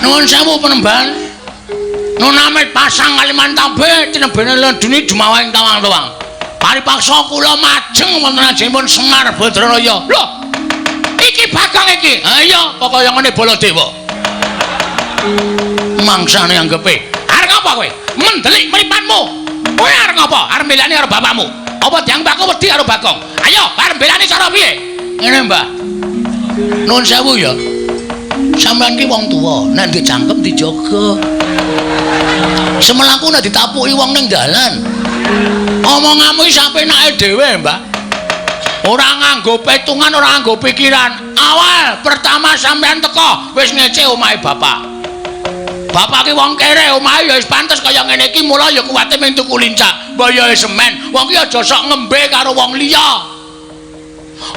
Nuwun sewu Penemban. Nunamit pasang Kalimantabe tinebene lenduni jumawa ing tawang-tawang. Paripaksa kula majeng wonten ajengipun Semar Badranaya. Lho. Iki Bagong iki. Ha iya, kaya ngene Baladewa. Mangsane anggepe. Arep ngapa kowe? Mendelik mripatmu. Kowe arep ngapa? Arep mbelani karo bapakmu. Apa dianggep aku wedi karo Bagong? Ayo, arep mbelani cara piye? Ngene, Mbah. Nuwun sewu ya. Sampeyan ki wong tuwa, nek ndek jangkem dijaga. Semelaku nek ditapuki wong ning dalan. Omonganmu iki sapenake dhewe, Mbah. Ora nganggo petungan, ora nganggo pikiran. Awal pertama sampeyan teko wis ngece omahe bapak. Bapak ki wong kere, omahe ya wis pantes kaya ngene iki, mula ya kuwate mung tuku lincak. Mbayae semen. Wong ki aja sok ngembe karo wong liya.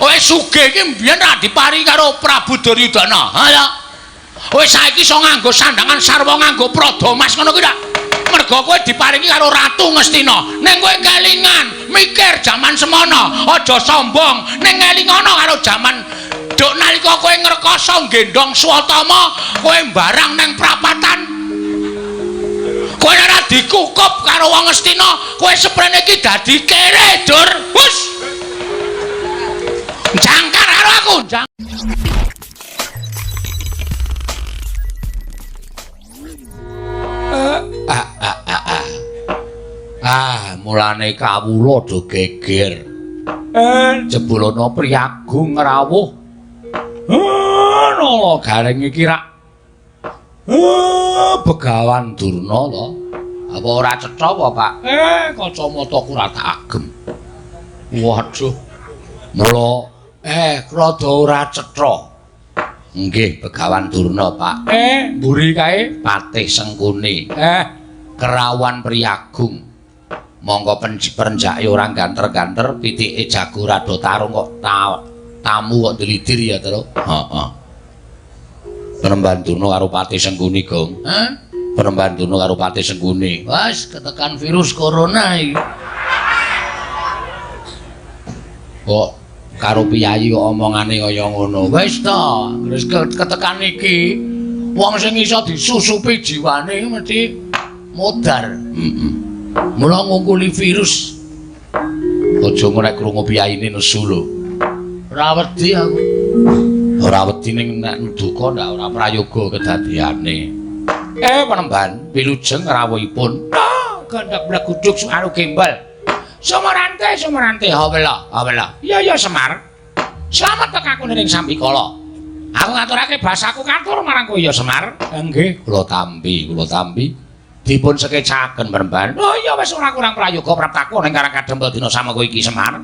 Wis sugih iki mbiyen ra diparingi karo Prabu Duryudana. Ha ya. Wis saiki iso nganggo sandangan sarwa nganggo prada mas ngono kuwi ta. Mergo kowe diparingi karo Ratu Ngastina. Ning kowe kelingan, mikir jaman semono, aja sombong. Ning ngelingono karo jaman duk nalika kowe ngrekoso nggendhong Swatama, kowe mbarang nang prapatan. Kowe ora dikukup karo wong Ngastina, kowe seprene iki dadi kere, Dur. Hus. Jangkar karo aku, jang. Ah, mulane kawula do geger. Jebulana Priyagung ngrawuh. Nala Gareng iki rak Begawan Durna to. Apa ora cetha apa, Pak? Kacamataku ora tak agem. Waduh. Mula rada ora cetha. Nggih, Begawan Durna, Pak. Mburi kae Patih Sengkuni. Kerawan Priyagung. Monggo perenjake ora ganter-ganter, pitike jago rada tarung kok tamu kok dlidir ya, Tru. Heeh. Penemban Durna karo Patih Sengkuni, Gong. Hah? Penemban Durna karo Patih Sengkuni. Wes ketekan virus corona iki. Kok karo piyayi kok omongane kaya ngono. Wis to, wis ketekan iki wong sing iso disusupi jiwane mesti modar. Heeh. Mula ngungkuli virus. Aja nek krungu piyayine nesu lho. Ora wedi aku. Ora wedi ning nek duka ndak ora prayoga kedadeyane. Penemban wilujeng rawuhipun. Gandhak bleguduk anu gembal. Sumarante, Sumarante, hawela, hawela. Iya, iya Semar. Slamet tekaku ning sambikala. Aku ngaturake basaku katur marang kowe ya Semar. Nggih, kula tampi, kula tampi. Dipun sekecaken Penemban. Oh iya wis ora kurang prayoga praptaku ning Karang Kadempel dina samengko iki Semar.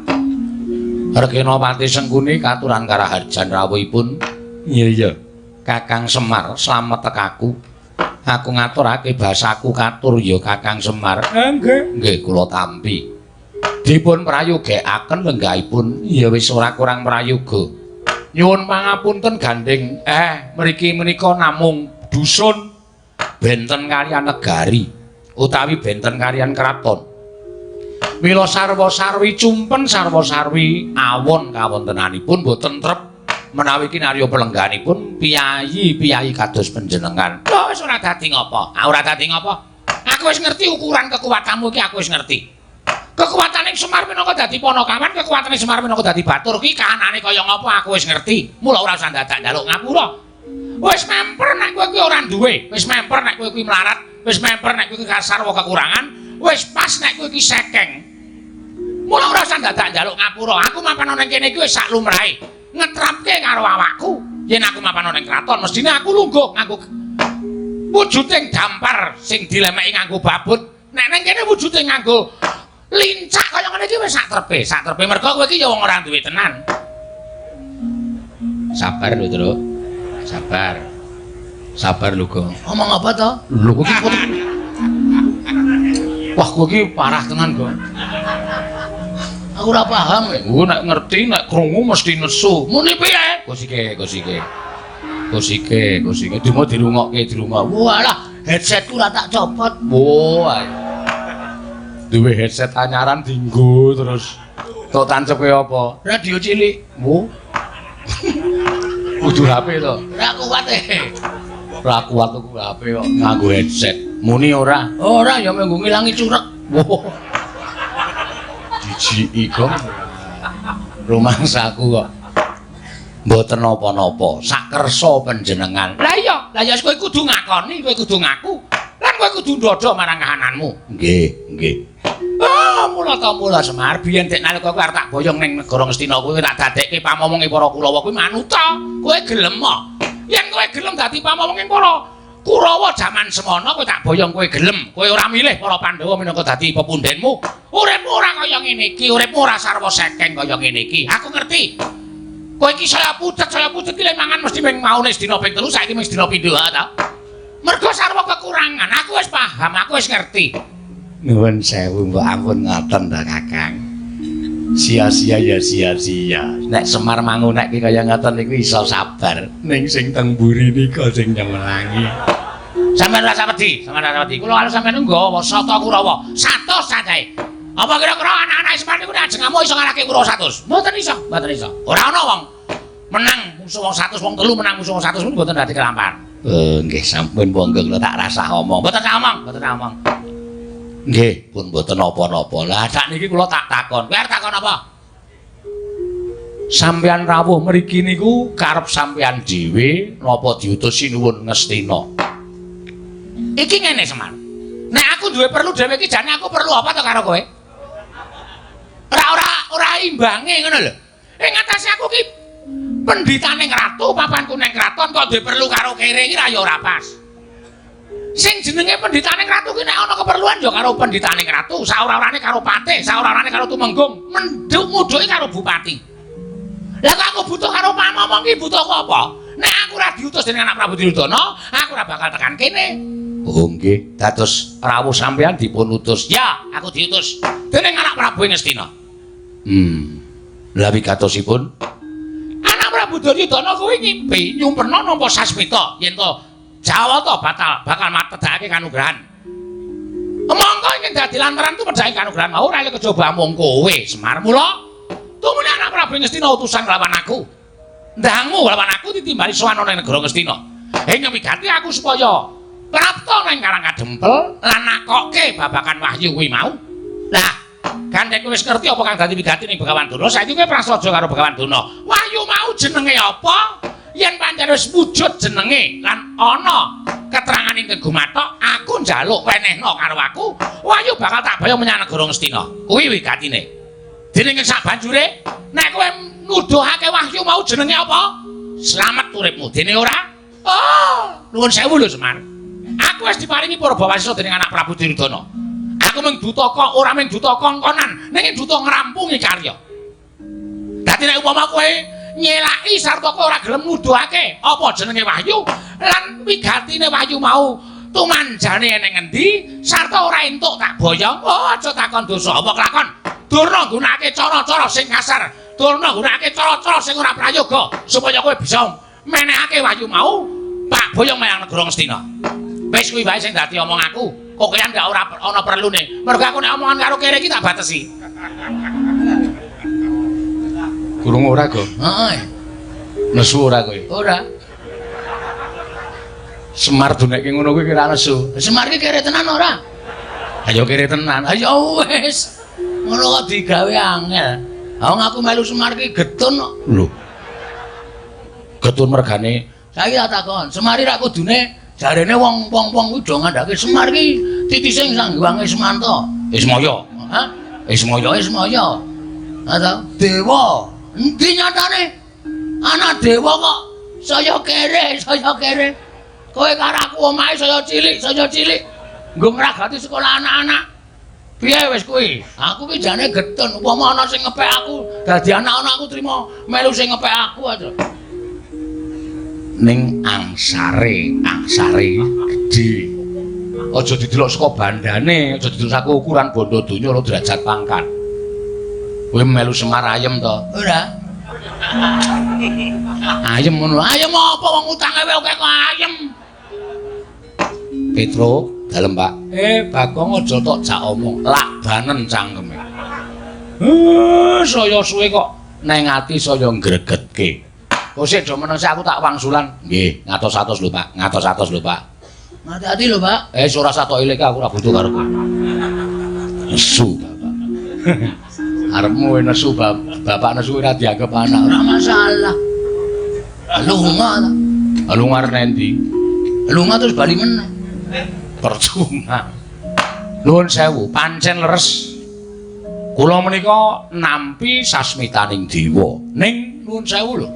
Regena Patih Sengkuni katuran karaharjan rawuhipun. Iya iya. Kakang Semar, slamet tekaku. Aku ngaturake basaku katur ya Kakang Semar. Nggih. Nggih, kula tampi. Dipun prayogekaken lenggahipun. Ya wis ora kurang prayoga. Nyuwun pangapunten gandeng. Mriki menika namung dusun benten kaliyan negari utawi benten kaliyan kraton. Mila sarwa-sarwi cumpen sarwa-sarwi awon kawontenanipun boten trep menawi kinarya pelengganipun piyayi-piyayi kados panjenengan. Lho wis ora dadi ngapa? Ora dadi ngapa? Aku wis ngerti ukuran kekuatanmu iki, aku wis ngerti. Kekuatane Semar minangka dadi ponokawan, kekuatane Semar minangka dadi batur ki kahanane kaya ngapa aku wis ngerti. Mula ora usah dadak njaluk ngapura. Wis memper nek kowe kuwi ora duwe, wis memper nek kowe kuwi melarat, wis memper nek kowe kuwi kasarwa kekurangan, wis pas nek kowe iki sekeng. Mula ora usah dadak njaluk ngapura. Aku mapan nang kene iki wis sak lumrahe. Ngetrapke karo awakku. Yen aku mapan nang kraton, mestine aku lungguh nganggo wujuding dampar sing dilemeki nganggo babut. Nek nang kene wujude nganggo lincak kaya ngene iki wis sak trepe, sak trepe mergo kowe iki ya wong ora duwe tenan. Sabar lho, Truk. Sabar. Sabar lho, Gong. Ngomong apa to? Lho kowe iki. Wah, kowe iki parah tenan, Gong. Aku ora paham. Kowe nek ngerti, nek krungu mesti nesu. Muni piye? Kosike, kosike. Kosike, kosike. Dimo dirungokke, dirungok. Walah, headsetku ora tak copot. Wah. Duwe headset anyaran dinggo terus. Tok tancepke apa? Radio cilik. Wo. Kudu HP to. Ora kuat e. Ora kuat tuku HP kok nganggo headset. Muni ora? Ora ya mung ngilangi curek. Jijiki kok. Rumangsaku kok. Mboten napa-napa, sakersa panjenengan. Lah iya, lah ya kowe kudu ngakoni, kowe kudu ngaku. Lan kowe kudu ndodho marang kahananmu. Nggih, nggih. Ah, mula ta mula Semar biyen dek nalika kowe arep tak boyong ning negara Ngastina kuwi tak dadekke pamomonge para Kurawa kuwi manuta. Kowe gelem ah. Yen kowe gelem dadi pamomonge para Kurawa jaman semono kowe tak boyong kowe gelem. Kowe ora milih para Pandhawa minangka dadi pepundhenmu. Uripmu ora kaya ngene iki, uripmu ora sarwa sekeng kaya ngene iki. Aku ngerti. Kowe iki saya pucet iki lek mangan mesti ming maune sedina ping 3, saiki ming sedina pindho ta. Mergo sarwa kekurangan. Aku wis paham, aku wis ngerti. Nuwun sewu mbok ampun ngoten ta Kakang. Sia-sia ya sia-sia. Nek Semar mangunekke kaya ngoten niku iso sabar. Ning sing teng mburi nika sing nyemelangi. Sampeyan ora wedi, sampeyan ora wedi. Kula karo sampeyan nggawa sata Kurawa, 100 cacahe. Apa kira-kira anak-anak Semar niku nek ajeng ngamuk iso ngalahke Kurawa 100? Mboten iso, mboten iso. Ora ana wong menang musuh wong 100, wong 3 menang musuh wong 100 mboten dadi kelampahan. Nggih sampun monggo kula tak rasah omong. Mboten tak omong, mboten tak omong. Nggih, pun mboten napa-napa. Lah sakniki kula tak takon. Kowe arep takon apa? Sampeyan rawuh mriki niku karep sampeyan dhewe napa diutus Sinuwun Ngastina? Iki ngene Semar. Nek aku duwe perlu dhewe iki jane aku perlu apa to karo kowe? Ora imbange ngono lho. Ing atase aku ki pendhitane ratu, papanku ning kraton kok duwe perlu karo kere iki ra ya ora pas. Sing jenenge pendhitane ratu ki nek ana keperluan ya karo pendhitane ratu, saora-orane karo patih, saora-orane karo tumenggung, menduk mudhuke karo bupati. Lah kok aku butuh karo pamomong ki butuh apa? Nek aku ora diutus dening anak Prabu Duryudana, aku ora bakal tekan kene. Oh nggih, dados rawuh sampeyan dipun utus. Ya, aku diutus dening anak Prabu Ngastina. Lah wigatosipun anak Prabu Duryudana kuwi ngimpi nyumpena nampa sasmita yen to Jawata batal bakal matedhake kanugrahan. Mongko ingkang dadi lantaran tumedhake kanugrahan mau ora kejaba mung kowe Semar. Mula tumune anak Prabu Ngastina utusan lawan aku. Ndangmu lawan aku ditimbali sowan ana ing negara Ngastina. Ing wigati aku supaya prapta nang Karang Kadempel lan nakokke babagan wahyu kuwi mau. Lah, gandeng kowe wis ngerti apa kang dadi wigati ning Begawan Durna, saiki kowe prasaja karo Begawan Durna. Wahyu mau jenenge apa? Yen pancen wis wujud jenenge lan ana keterangan ingkang gumathok, aku njaluk wenehna karo aku, wahyu bakal tak boyong menyang negara Ngastina. Kuwi wigatine. Dening ing sabanjure, nek kowe nuduhake wahyu mau jenenge apa? Slamet uripmu. Dene ora? Oh, nuwun sewu lho Semar. Aku wis diparingi purba wasisa dening anak Prabu Duryudana. Aku mung duta kok ora mung duta kongkonan, ning duta ngrampungi karya. Dadi nek upama kowe nyelaki sarta kowe ora gelem nuduhake apa jenenge wahyu lan wigatine wahyu mau tumanjane ning endi sarta ora entuk tak boyong, oh aja takon dosa apa kelakon. Durna nggunakake cara-cara sing kasar, durna nggunakake cara-cara sing ora prayoga supaya kowe bisa menehake wahyu mau tak boyong menyang negara Ngastina. Wis kuwi wae sing dadi omong aku. Kokean ndak ora ana perlune. Mergo aku nek omongan karo kere iki tak batesi. Kurung ora, Go? Heeh. Nesu ora kowe? Ora. Semar dunekke ngono kuwi kira nesu. Semar ki kere tenan ora? Ayo kere tenan. Ayo wis. Ngono kok digawe angel. Wong aku melu Semar ki getun kok. Lho. Getun mergane. Saiki tak takon, Semar ki ra kudune jarene wong-wong kuwi do ngandhake Semar ki titise Sang Hyang Ismanta. Ismaya. Hah? Ismaya, Ismaya. Ha ta? Dewa. Endi nyatane? Ana dewa kok saya kere, saya kere. Kowe karo aku omahe saya cilik, saya cilik. Nggo ngragati sekolah anak-anak. Piye wis kuwi? Aku ki jane getun, upama ana sing ngepek aku, dadi anak-anak aku trimo melu sing ngepek aku aja. Ning angsare, angsare gedhe. Aja didelok saka bandane, aja didelok saka ukuran bondo donya ora derajat pangkat. Kowe melu Semar ayem to? Ora. Ayem ngono. Ayem apa wong utange wae akeh kok ayem. Petro, dalem Pak. Bagong aja tok jak omong, lakbanen cangkeme. Saya suwe kok neng ati saya ngregetke. Kok sik do meneng sik aku tak wangsulan. Nggih, ngatos-atos lho, Pak. Ngatos-atos lho, Pak. Hati-hati lho, Pak. Ora satok ilik aku ora butuh karo kowe. Nesu, Bapak. Arepmu nesu, Bapak nesu ora dianggep anak. Ora masalah. Lunga ta. Lunga arep endi? Lunga terus bali meneh. Percuma. Nuwun sewu, pancen leres. Kula menika nampi sasmitaning dewa. Ning nuwun sewu lho.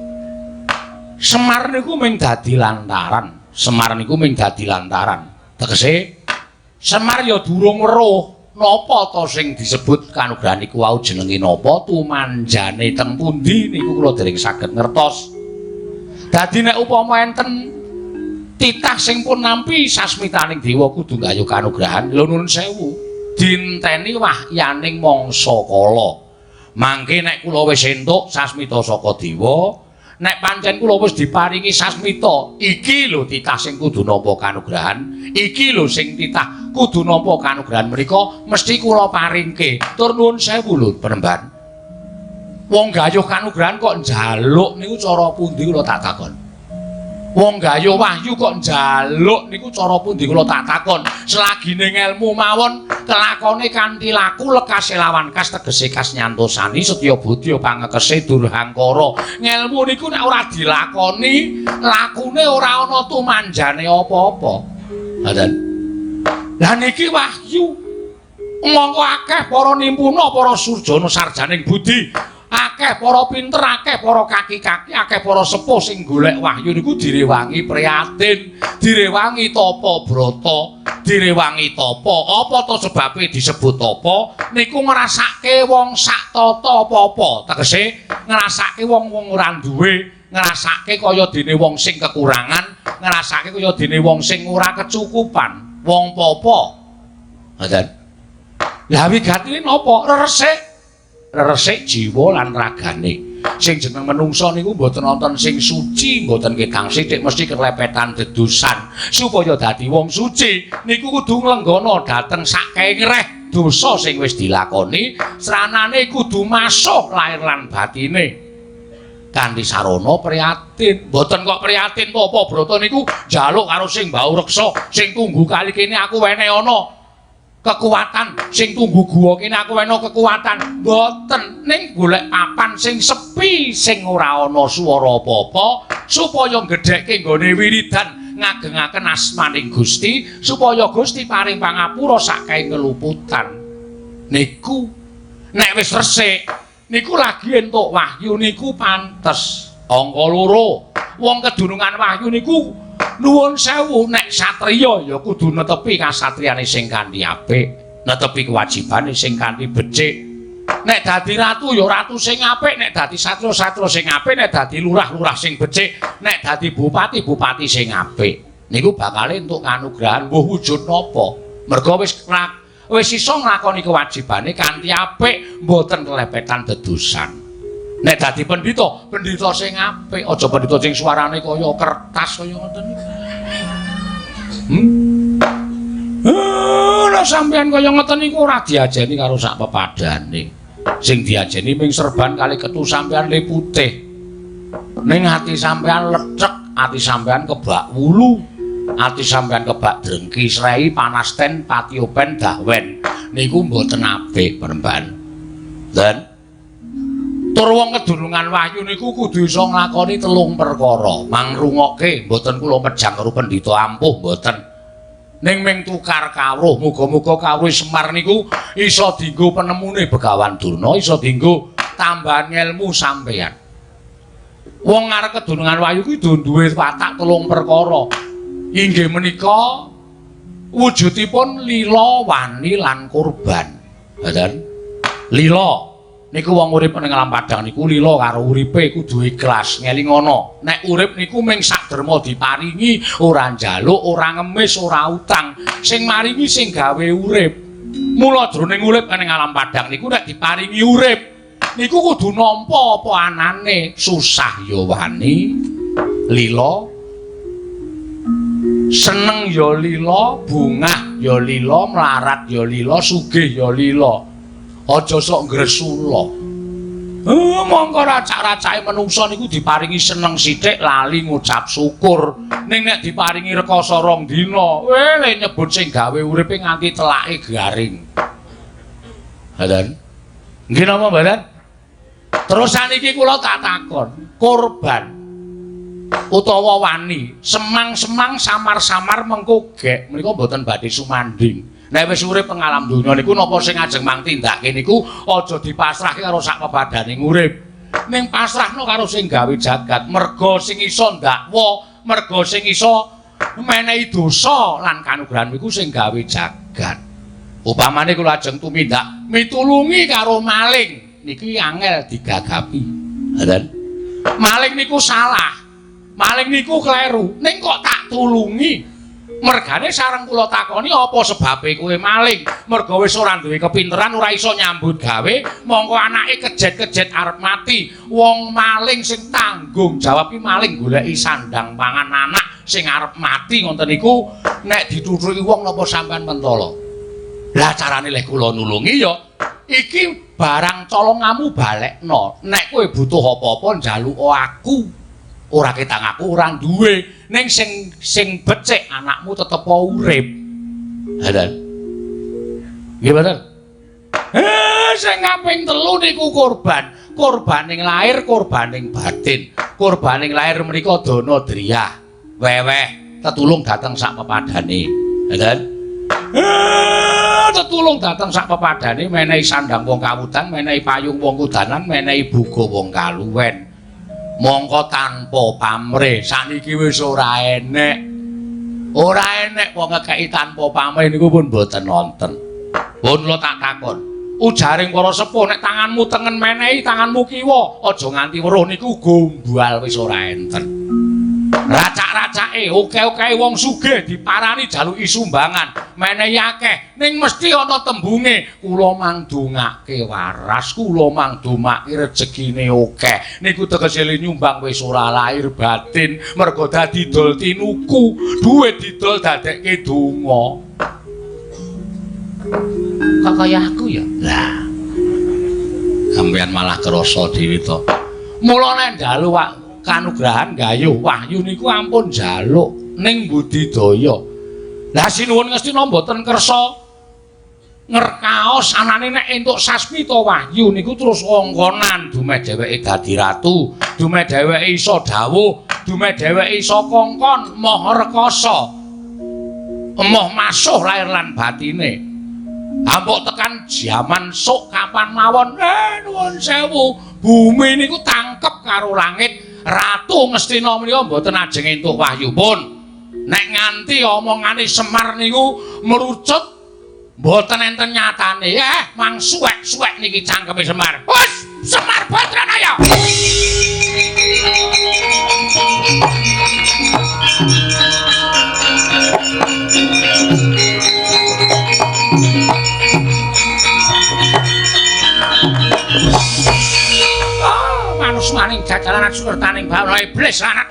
Semar niku mung dadi lantaran. Semar niku mung dadi lantaran. Tegese Semar ya durung weruh napa to sing disebut kanugrahan niku wau jenenge napa, tumanjane teng pundi niku kula dereng saged ngertos. Dadi nek upama enten titah sing pun nampi sasmitaning dewa kudu gayuh kanugrahan, lho nuwun sewu, dinteni wahyaning mangsa kala. Mangke nek kula wis entuk sasmita saka dewa, nek pancen kula wis diparingi sasmita, iki lho titah sing kudu nampa kanugrahan, iki lho sing titah kudu nampa kanugrahan menika mesti kula paringke. Tur nuwun sewu lho penemban. Wong gayuh kanugrahan kok njaluk niku cara pundi kula tak takon. Wong gayuh wahyu kok njaluk niku cara pundi kula tak takon. Selagine ngelmu mawon kelakone kanthi laku lekase lawan kas tegese kas nyantosani setya budya pangekese durhangkara. Ngelmu niku nek ora dilakoni, lakune ora ana tumanjane apa-apa. Ngoten. Lah niki wahyu. Mongko akeh para nimpuna, para surjana sarjaning budi, akeh para pinter, akeh para kaki-kaki, akeh para sepuh sing golek wahyu niku direwangi prihatin, direwangi tapa brata, direwangi tapa. Apa to sebabe disebut tapa? Niku ngrasake wong sak tata apa-apa. Tegese ngrasake wong-wong ora duwe, ngrasake kaya dene wong sing kekurangan, ngrasake kaya dene wong sing ora kecukupan, wong popo. Ngoten. Lah wigatine napa? Resik. Resik jiwa lan ragane. Sing jeneng menungsa niku mboten wonten sing suci, mboten ketang sithik mesti kelepetan dedusan. Supaya dadi wong suci niku kudu nglenggana dhateng sakengreh dosa sing wis dilakoni, sranane kudu masuh lahir lan batine. Kanthi sarana prihatin. Mboten kok prihatin apa brata niku njaluk karo sing mbau reksa, sing tunggu kali kene aku wene ana kekuatan, sing tunggu guwa kene aku wene kekuatan. Mboten, ning golek papan sing sepi, sing ora ana swara apa-apa, supaya gedhekke nggone wiridan ngagengaken asmaning Gusti, supaya Gusti paring pangapura saking keluputan. Niku nek wis resik niku lagi entuk wahyu niku pantes. Angka loro, wong kedunungan wahyu niku nuwun sewu nek satriya ya kudu netepi kasatriyane sing kanthi apik, netepi kewajibane sing kanthi becik. Nek dadi ratu ya ratu sing apik, nek dadi satriya satriya sing apik, nek dadi lurah-lurah sing becik, nek dadi bupati bupati sing apik. Niku bakal entuk kanugrahan mbuh wujud napa. Mergo wis wis iso nglakoni kewajibane kanthi apik, mboten kelepetan dedusan. Nek dadi pendhita, pendhita sing apik, aja pendhita sing suarane kaya kertas kaya ngoten niku. Lah sampean kaya ngoten niku ora diajeni karo sak pepadane. Sing diajeni ming serban kali ketu sampean le putih. Ning ati sampean lecek, ati sampean kebak wulu, ati sampean kebak drengki srei panasten patiopen dahwen. Niku mboten apik, Peremban. Dan tur wong kedunungan wahyu niku kudu iso nglakoni telung perkara. Mangrungokke mboten kula mejang karo pendhita ampuh mboten. Ning ming tukar kawruh, muga-muga kawruh Semar niku iso dienggo penemune Begawan Durna, iso dienggo tambahan ngelmu sampeyan. Wong arep kedunungan wahyu kuwi duwe watak telung perkara. Inggih menika wujudipun lila, wani lan kurban. Ngoten. Lila niku wong urip ning alam padang niku lila karo uripe kudu ikhlas, ngelingono. Nek urip niku ming sak derma diparingi, ora njaluk, ora ngemis, ora utang. Sing maringi sing gawe urip. Mula jroning urip ning alam padang niku nek diparingi urip niku kudu nampa apa anane, susah ya wani, lila, seneng ya lila, bungah ya lila, mlarat ya lila, sugih ya lila. Aja sok ngresula. Mongko racak-racake menungsa niku diparingi seneng sithik lali ngucap syukur. Ning nek diparingi rekoso rong dina, le nyebut sing gawe uripe nganti telake garing. Ngoten. Nggih napa mboten? Terus saniki kula tak takon, korban utawa wani semang-semang samar-samar mengko gek menika mboten badhe sumanding. Nek wis urip pengalam donya niku napa sing ajeng mang tindake niku aja dipasrahke karo sak pepadane urip. Ning pasrahno karo sing gawe jagat, merga sing iso ndakwa, merga sing iso menehi dosa lan kanugrahan iku sing gawe jagat. Upamane kula ajeng tumindak mitulungi karo maling, niki angel digagapi. Ngoten. Maling niku salah. Maling niku kleru, ning kok tak tulungi. Mergane sareng kula takoni apa sebabe kowe maling? Merga wis ora duwe kepinteran, ora iso nyambut gawe, mongko anake kejet-kejet arep mati. Wong maling sing tanggung jawab ki maling goleki sandang pangan anak sing arep mati ngoten niku nek dituthuki wong napa sampean mentala? Lah carane lek kula nulungi ya iki barang colongamu balekno. Nek kowe butuh apa-apa njaluk aku. Ora ketang aku ora duwe, ning sing becik anakmu tetep urip. Ngoten. Nggih mboten? Sing kaping telu niku korban. Korbaning lahir, korbaning batin. Korbaning lahir menika dana driyah, weweh, tetulung dateng sak pepadane. Ngoten. Tetulung dateng sak pepadane, menehi sandang wong kawudan, menehi payung wong kudanan, menehi buga wong kaluwen. Mongko tanpa pamrih saniki wis ora enek. Ora enek wong ngekeki tanpa pamrih niku pun mboten wonten. Pun kula tak takon. Ujaring para sepuh nek tanganmu tengen menehi tanganmu kiwa, aja nganti weruh niku gombal wis ora enten. Racak-racake oke-oke wong sugih diparani jaluki sumbangan, menehi akeh, ning mesti ana tembunge kula mangdongake waras, kula mangdomake rejekine akeh. Niku tegese nyumbang wis ora lahir batin, mergo dadi dol tinuku, duit didol dadekke donga. Kok kaya aku ya? Lah. Sampeyan malah krasa dhewe to. Mula nek dalu wak kanugrahan gayuh wahyu niku ampun njaluk ning budidaya. Lah sinuwun Ngastina mboten kersa ngerkaos anane nek entuk sasmita wahyu niku terus ongkonan dumeh dheweke dadi ratu, dumeh dheweke iso dawuh, dumeh dheweke iso kongkon maha rekasa. Emoh masuh lahir lan batine. Ampuk tekan jaman sok kapan mawon, nuwun sewu, bumi niku tangkep karo langit. Ratu Ngastina menika mboten ajeng entuk wahyu pun. Nek nganti omongane Semar niku merucut mboten enten nyatane. Mang suwek-suwek niki cangkeme Semar. Wes, Semar Badranaya. Manus maning jajalanan sukertaning bawana iblis lanat.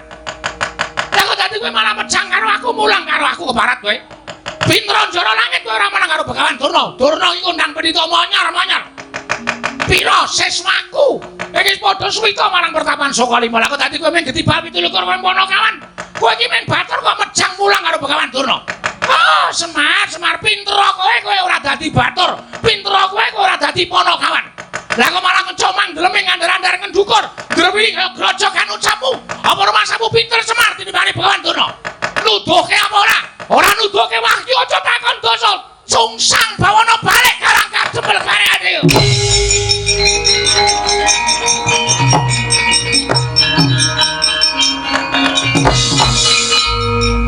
Lah kok dadi kowe malah mejang karo aku, mulang karo aku keparat kowe. Pinter njara langit kowe ora menang karo Begawan Durna. Durna iki kondang pendhita monyor-monyor. Pira siswaku? Iki padha suwita marang pertapan Sokalima. Lah kok dadi kowe mung getibal 27 kowe Panakawan. Kowe iki mung batur kok mejang mulang karo Begawan Durna. Oh, Semar, Semar pinter kowe, kowe ora dadi batur. Pinter kowe, kowe ora dadi Panakawan. Lah kok malah ngecomang deleme ngandar-andar ngendukur. Drewi kaya grojogan ucapmu. Apa rumasamu pinter Semar tinimbangane Begawan Durna? Nuduhke apa ora? Ora nuduhke wahyu aja takon dosa. Sungsang bawana balik karang kajembel kareane.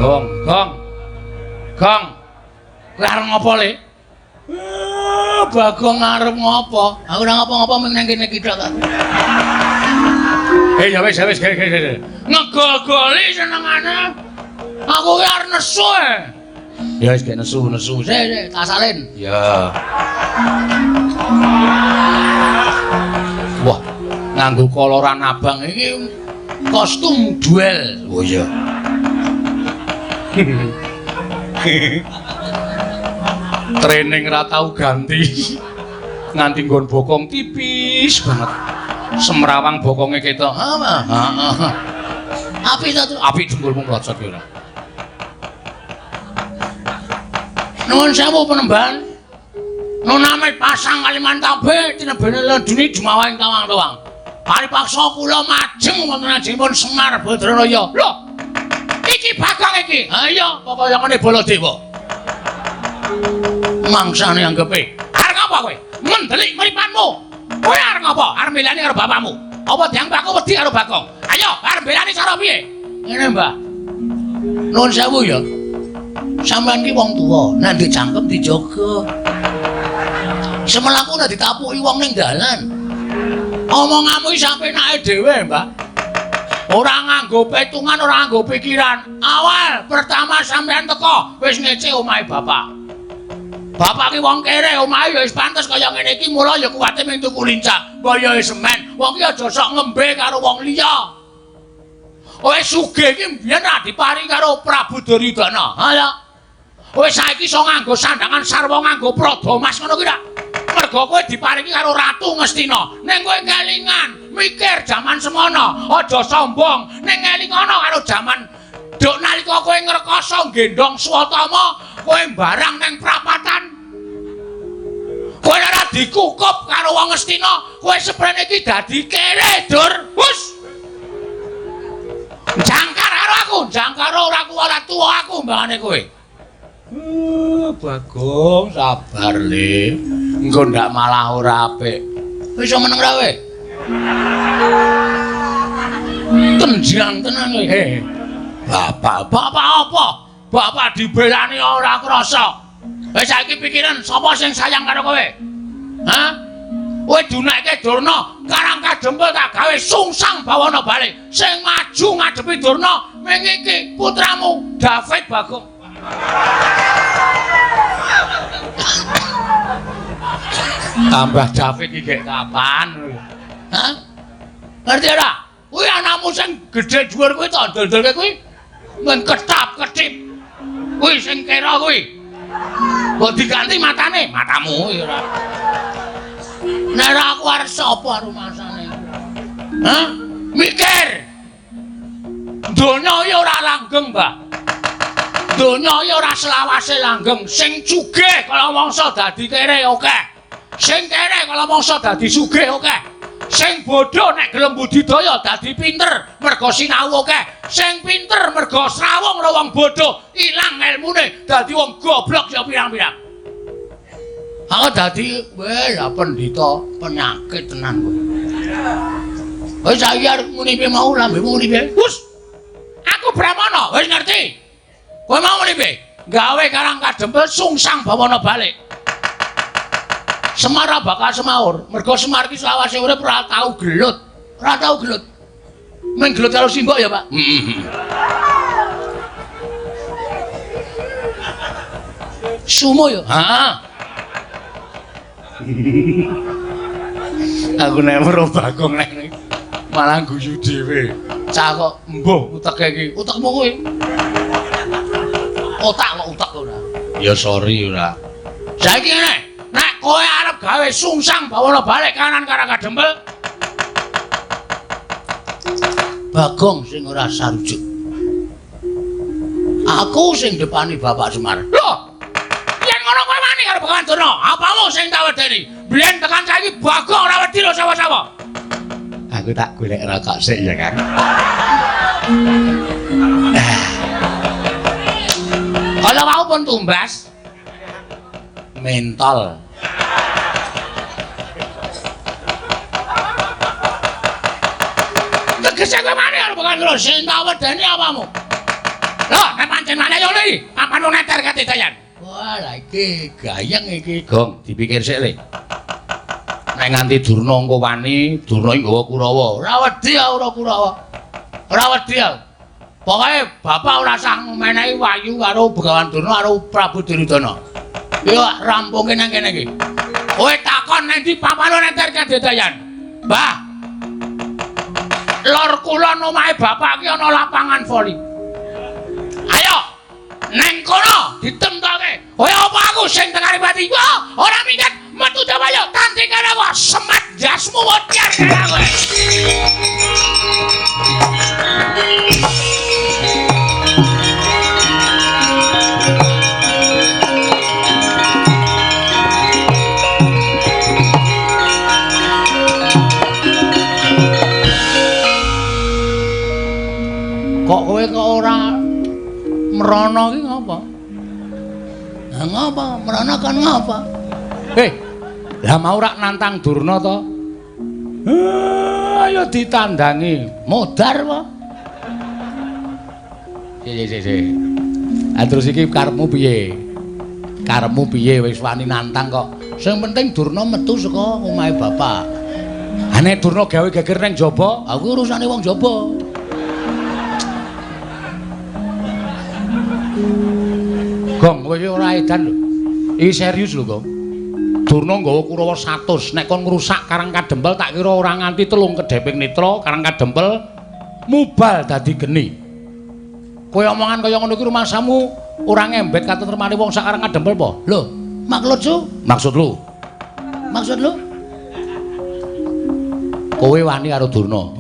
Gong, gong. Gong. Kowe arep ngopo le? Bagong arep ngopo? Aku ora ngopo-ngopo mung nang kene iki tok. Ya wis, wis, ge. Ngegol-goli senengane. Aku ki arep nesu e. Ya wis gek nesu-nesu. Sik, sik, tak salin. Ya. Wah, nganggo koloran abang iki kostum duel. Oh iya. Training ra tau ganti. Nganti nggon bokong tipis banget. Semrawang bokonge ketok. Heeh. Apik ta, apik dengkulmu mlocot kowe ora. Nuwun sewu penemban. Nuname pasang Kalimantabe tinebene leduni jumawa ing tawang-tawang. Paripaksa kula majeng wonten ajengipun Semar Badranaya. Lho. Iki Bagong iki. Ha iya, pokoke ngene Baladewa. Mangsane anggepe. Arep ngapa kowe? Mendelik mripanmu. Kowe arep ngapa? Arep mbelani karo bapakmu. Apa dianggap aku wedi karo Bagong? Ayo, arep mbelani cara piye? Ngene, Mbah. Nuwun sewu ya. Sampeyan ki wong tuwa, nek dicangkem dijaga. Semelaku nek ditapuki wong ning dalan. Omonganmu iki sampe enake dhewe, Mbah. Ora nganggo petungan, ora nganggo pikiran. Awal pertama sampeyan teko wis ngece omahe bapak. Bapak ki wong kere, omahe ya wis pantes kaya ngene iki, mula ya kuwate mung tuku lincah. Boyoe semen, wong ki aja sok ngembe karo wong liya. Wis sugih iki mbiyen ra diparingi karo Prabu Duryudana. Ha ya. Wis saiki iso nganggo sandangan sarwa nganggo prada mas ngono ki ra. Mergo kowe diparingi karo Ratu Ngastina. Ning kowe kelingan, mikir jaman semono, aja sombong. Ning elingono karo jaman duk nalika kowe ngrekoso nggendhong Swatama, kowe mbarang ning prapatan. Kowe ora dikukup karo wong Ngastina, kowe seprene iki dadi kere, Dur. Hus. Jangkar karo aku, jangkar ora aku ora tuwa aku mbangane kowe. Bagong sabar le. Engko ndak malah ora apik. Iso meneng ra kowe? Tenjang tenan kowe. Bapak, bapak apa? Bapak dibelani ora krasa. Wis saiki pikiran sapa sing sayang karo kowe? Hah? Kowe dunekke Durna, Karang Kadempel tak gawe sungsang bawana balik. Sing maju ngadepi Durna ming iki putramu David Bagong. Tambah David iki gek kapan? Hah? Ngerti ora? Kuwi anakmu sing gedhe dhuwur kuwi tak dol-dolke kuwi. Men ketap-ketip. Kuwi sing kera kuwi. Mbok diganti matane, matamu kuwi ora. Nek ora aku arep sapa rumasane? Hah? Mikir. Donya iki ora langgeng, Mbah. Donya iki ora selawase langgeng. Sing sugih kala mangsa dadi kere akeh. Sing kere kala mangsa dadi sugih akeh. Sing bodho nek gelem budidaya dadi pinter mergo sinau akeh. Sing pinter mergo srawung karo wong bodho ilang elmune dadi wong goblok ya pirang-pirang. Aku dadi weh ya pendhita penyakit tenan kowe. Wis saiki arep muni piye mau lambemu muni piye? Wus. Aku Brahmana, wis ngerti. Kowe mau muni piye? Gawe Karang Kadempel sungsang bawana balik. Semar bakal semaur. Mergo Semar iki selawase urip ora tau gelut. Ora tau gelut. Mung gelut karo simbok ya, Pak. Heeh. Sumo ya? Heeh. Aku nek weruh Bagong nek malah guyu dhewe. Cah kok mbuh uteke iki. Utekmu kuwi. Otak kok utek ora. Ya sorry ora. Saiki ngene, nek kowe arep gawe sungsang bawana balik kanan Karang Kadempel. Bagong sing ora sarujuk. Aku sing depani Bapak Semar. Lho. Yen ngono kowe wani karo Begawan Durna, apamu sing tak wedeni? Biyen tekan saiki Bagong ora wedi lho sapa-sapa. Aku tak golek rokok sik ya, Kang. Kalau mau pun tumbas mentol. Tegese kowe wani karo Begawan Durna, sing tak wedeni apamu? Lho, nek pancen wani yo ngene iki, papan wong neter katidayan. Wah, lah iki gayeng iki, Gong, dipikir sik le. Nek nganti Durna engko wani, Durna iki nggawa Kurawa. Ora wedi aku ora Kurawa. Ora wedi aku. Pokoke bapak ora sah menehi wahyu karo Begawan Durna karo Prabu Duryudana. Yo rampungke nang kene iki. Kowe takon nang ndi papan neter kadidayan. Mbah. Lor kulon omahe bapak iki ana lapangan voli. Ayo. Neng kono ditemtoke. Kowe apa aku sing tekani pati? Wah, ora minggat metu Jawaya tanding karo aku semat Ndasmu wodian kowe. Kok kowe kok ora merono ki ngapa? Lah ngapa? Merono kon ngapa? Heh. Lah mau rak nantang Durna to? Ayo ditandangi. Modar apa? Sik. Ah terus iki karepmu piye? Karepmu piye wis wani nantang kok. Sing penting Durna metu saka omahe bapak. Ha nek Durna gawe geger ning jaba, aku urusane wong jaba. Gong, kowe iki ora edan lho. Iki serius lho, Gong. Durna nggawa Kurawa 100, nek kon ngrusak Karang Kadempel tak kira ora nganti telung kedheping netra Karang Kadempel mubal dadi geni. Kowe omongan kaya ngono iki rumangsamu ora ngembet katentremane wong sak Karang Kadempel apa? Lho, maksud lu? Maksud lu? Maksud lu? Kowe wani karo Durna.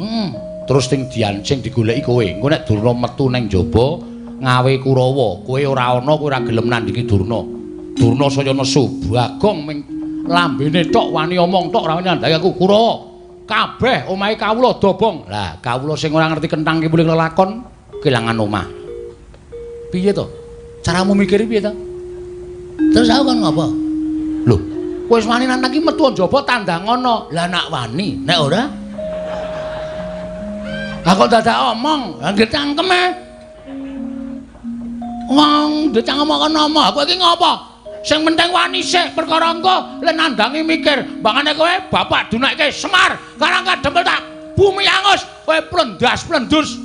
Terus sing diancing digoleki kowe. Engko nek Durna metu ning jaba ngawe Kurawa, kowe ora ana, kowe ora gelem nandhingi Durna. Durna saya nesu, Bagong ming lambene tok wani omong tok ora wani nandhangi aku Kurawa. Kabeh omahe kawula dobong. Lah, kawula sing ora ngerti kenthang kipuling lelakon kelangan omah. Piye to? Caramu mikir piye to? Terus aku kon ngopo? Lho, kowe wis wani nantang ki metu njaba tandangono. Lah nak wani, nek ora? Aku dadak omong, lah nggih cangkeme. Wong ndecang omong kono aku iki ngopo? Sing penting wani sik perkara engko le nandangi mikir. Mbangane kowe bapak dunekke Semar, Karang Kadempel tak bumi angus, kowe plendas-plendus.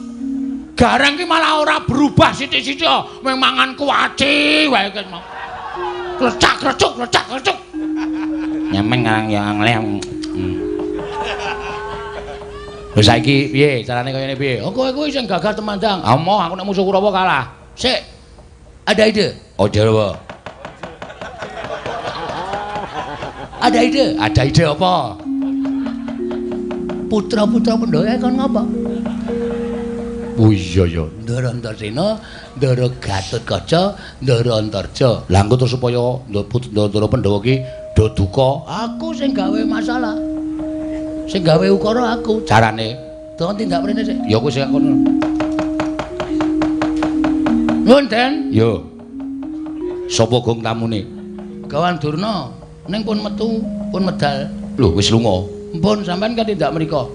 Gareng ki malah ora berubah sithik-sithik, mung mangan kuaci wae ki mau. Klecak-klecuk, klecak-klecuk. Nyemeng ngarang ya ngleh. Wis saiki piye carane kaya ngene piye? Oh kowe kuwi sing gagah temandang. Ah moh aku nek musuh Kurawa kalah. Sik. Ada ide? Oh, Jawa. Ada ide? Ada ide apa? Putra-putra Pandhawa kon ngapa? Oh iya ya. Ndara Antasena, Ndara Gatotkaca, Ndara Antarja. Lah engko terus supaya Ndara Pandhawa ki do duka, aku sing gawe masalah. Sing gawe ukara aku. Carane tolong tindak mrene sik. Ya kowe sing kono. Nuwun, Den. Yo. Sapa gong tamune? Gawan Durna. Ning pun metu, pun medal. Lho, wis lunga. Mpun sampean kan tindak mriko.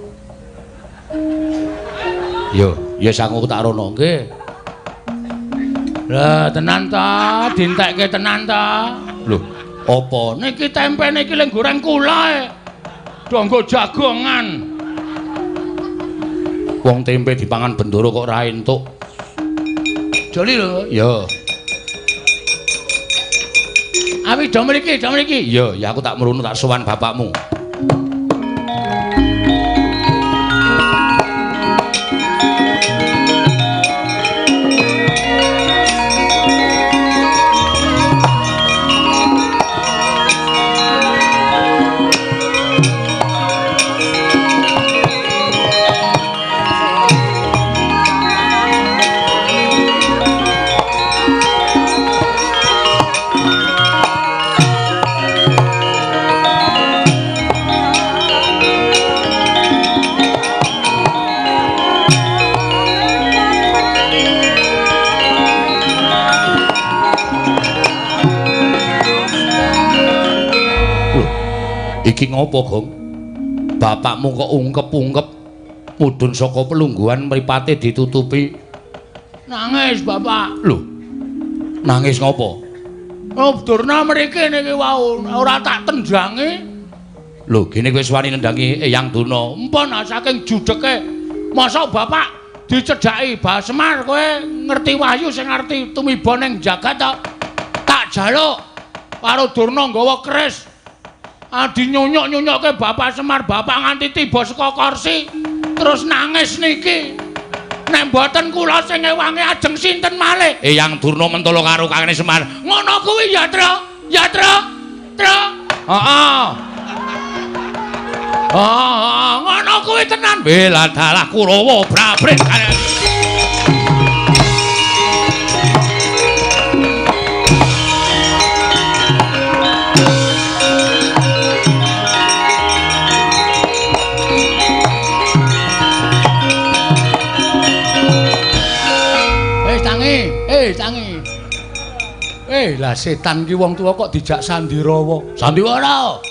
Yo, ya sangu tak rono. Nggih. Lah, tenan ta, dintekke tenan ta. Lho, apa? Niki tempe niki leng goreng kula e. Do nggo jagongan. Wong tempe dipangan bendoro kok ora entuk. Joli lho. Ya. Awi do mriki, do mriki. Ya, ya aku tak mrunu tak sowan bapakmu. Iki ngopo, Gong? Bapakmu kok ungkep-ungkep mudhun saka pelungguhan mripate ditutupi. Nangis, Bapak. Lho. Nangis ngopo? Oh, Durna mriki niki wau ora tak tendangi. Lho, gene kowe wis wani nendangi Eyang Durna. Empun saking judheke. Mosok Bapak dicedhaki Bah Semar kowe ngerti wahyu sing ngerti tumiba ning jagat to? Tak jaluk karo Durna nggawa keris. Adi nyunyuk-nyunyukke Bapak Semar, Bapak nganti tiba saka kursi terus nangis niki. Nek mboten kula sing ngewangi ajeng sinten malih? Eyang Durna mentolo karo Kakane Semar. Ngono kuwi ya, Tru. Ya, Tru. Tru. Heeh. Ah, ngono kuwi tenan. Bela dalah Kurawa brabrit. Tangi. Lah setan ki wong tuwa kok dijak sandirawa. Sandiwara.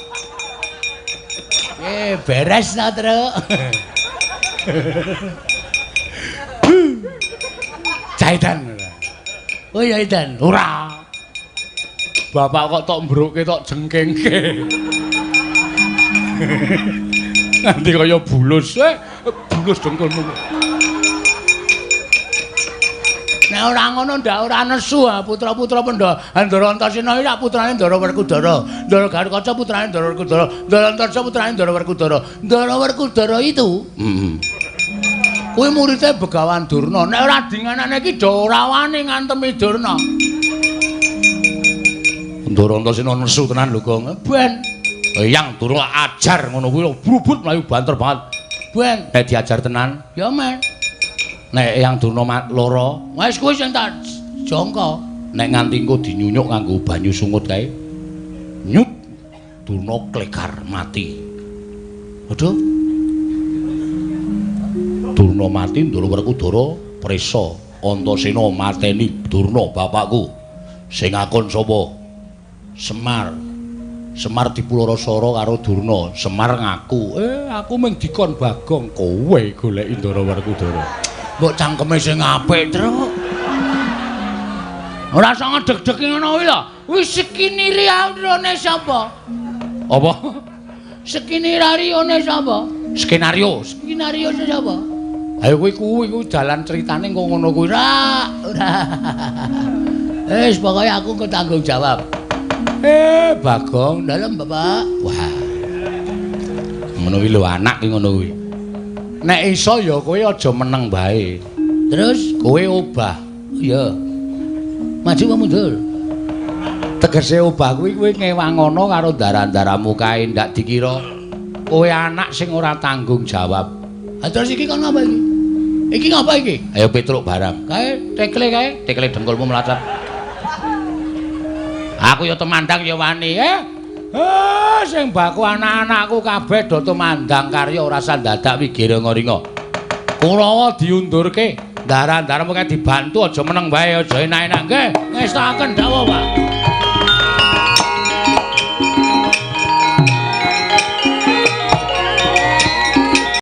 Beres ta, Truk. Caitan. Oh ya Idan. Ora. Bapak kok tok mbruke tok jengkengke. Nanti kaya bulus, bulus dengkulmu. Nek ora ngono ndak ora nesu putra-putra Pandhawa. Ndara Antasena iki lak putrane Ndara Werkudara. Ndara Garukaca putrane Ndara Werkudara. Ndara Antarja putrane Ndara Werkudara. Ndara Werkudara itu kuwi muridé Begawan Durna. Nek ora dinganane iki do ora wani ngantemi Durna. Ndara Antasena nesu tenan lho, Gong. Ben Eyang Durna ajar ngono kuwi brubut mlayu banter banget. Ben nek diajar tenan ya men. Nek Eyang Durna lara, wis kuwi sing tak jangka. Nek nganti engko dinyunyuk nganggo banyu sungut kae. Nyut Durna klegar mati. Waduh. Durna mati, Ndara Werkudara prisa. Antasena mateni Durna bapakku. Sing akon sapa? Semar. Semar dipularasara karo Durna. Semar ngaku, aku mung dikon Bagong, kowe goleki Ndara Werkudara. Mbok cangkeme sing apik, Truk. Ora usah ngedeg-deg ngono kuwi lho. Wis skenario sapa? Apa? Skenario sapa? Skenario. Skenario sapa? Ayo kuwi kuwi dalan critane engko ngono kuwi. Ora, ora. Wis pokoke aku engko tanggung jawab. Bagong, dalem Bapak. Wah. Ngono kuwi lho anak ki ngono kuwi. Nek iso ya kowe aja meneng bae. Terus kowe obah. Iya. Maju apa mundur? Tegese obah kuwi kowe ngewangono karo ndara-ndaramu kae ndak dikira kowe anak sing ora tanggung jawab. Ha terus iki kon ngapa iki? Iki ngapa iki? Ayo Petruk barang. Kae tekle kae, tekle dengkulmu mlacat. Aku ya temandang ya wani, Sing baku anak-anakku kabeh do tumandang karya ora sandadak wigiringa-ringa. Kurawa diundurke, ndara-ndaramu kae dibantu aja meneng wae, aja enak-enak nggih. Ngestokaken dawuh, Pak.